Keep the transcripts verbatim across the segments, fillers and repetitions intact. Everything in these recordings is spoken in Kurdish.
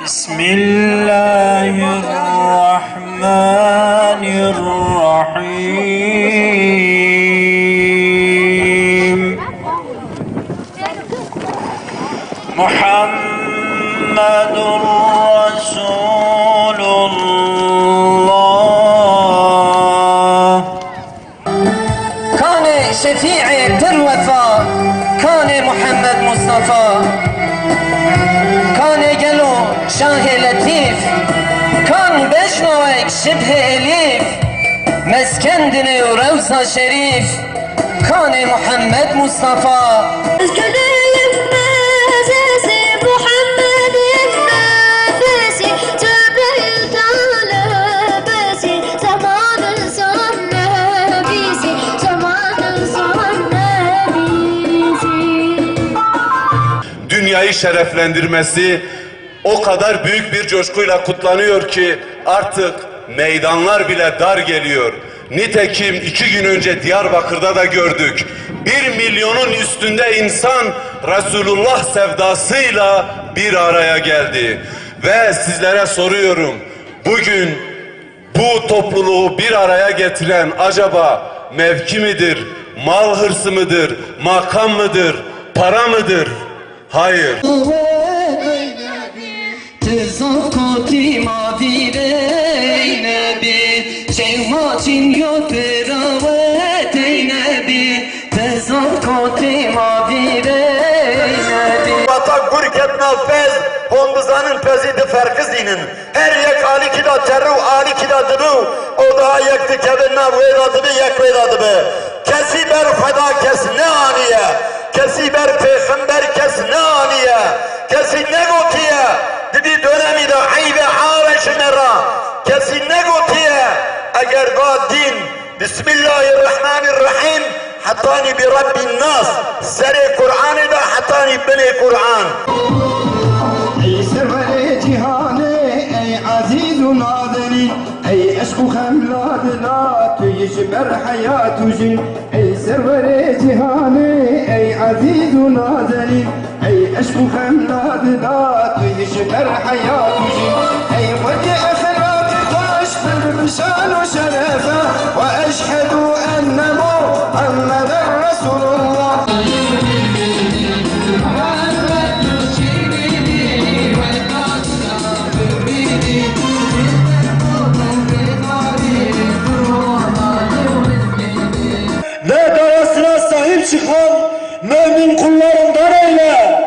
بسم الله الرحمن الرحيم. محمد رسول الله. Kanê şefîê pir wefa, kanê Muhammed Mustafa, kanê gelo şahê letîf, kan bejnawek şibhê elîf, mesken dinê û rewza şerîf, kanê Muhammed Mustafa. Ez geleyim ezizî Muhammed'in nefesi, Cebrail talebesi, zamanın son nebisi, zamanın son nebisi. Dünyayı şereflendirmesi o kadar büyük bir coşkuyla kutlanıyor ki artık meydanlar bile dar geliyor. Nitekim iki gün önce Diyarbakır'da da gördük. Bir milyonun üstünde insan Resulullah sevdasıyla bir araya geldi. Ve sizlere soruyorum, bugün bu topluluğu bir araya getiren acaba mevki midir, mal hırsı mıdır, makam mıdır, para mıdır? Hayır. Ti zaf kotî ma vîrê nebî, çew ma çîn yo pirawetê nebî. Ti zaf kotî ma vîrê nebî. Wata gur ket nav pez, hon bizanin pezî di ferqi zînin. Her yek alîkî de terû, alîkî de dibû, o daha yek dikeve nav wê de dibi, yek wê de dibi. Kesî ber Xweda kes neaniye, kesî ber pêxember kes neaniye, kesî negotiye, di vî dönemî de eybe are ji me re, kesî negotiye, eger va dîn, Bismillahirrahmanirrahim, hetanî bi Rabbin nas, serê Kur'anê de hetanî binê Kur'an. Ey serwerê cîhanê, ey ezîz û nazenîn, ey eşq û xemla dila, tu yî ji ber heyat û jin. Ey serwerê cîhanê, ey ezîz û nazenîn, ey eşq û xemla dila, tu yî ji ber heyat û jin. Ey xwedî exlaqê xweş, pir bi şan û şeref e, ve eşhedû enne Muhammeden Resulullah. Ve dayasına sahip çıkan mümin kullarından eyle.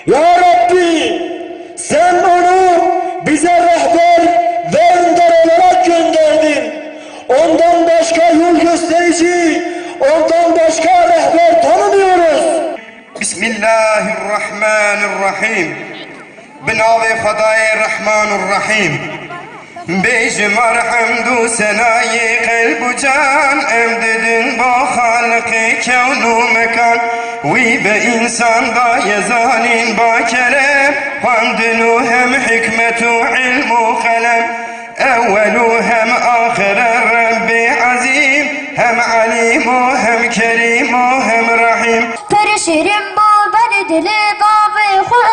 Ya Rabbi, sen onu bize rehber ve önder olarak gönderdin. Ondan başka yol gösterici, ondan başka rehber tanımıyoruz. Bismillahirrahmanirrahim. Bi navê Xwedayê Rehman û Rehîm. Bêjim a rehmd û senayê qelb û can, em didin ba Xaliqê kewn û mekan. Wî bi însan daye zanîn ba kerem, xwendin û hem hikmet û ilm û qelem. Ewwel û hem axir e Rebbê Ezîm, hem Elîm û hem Kerîm û hem Rehîm. Pir şîrin bû ber dilê bavê xwe,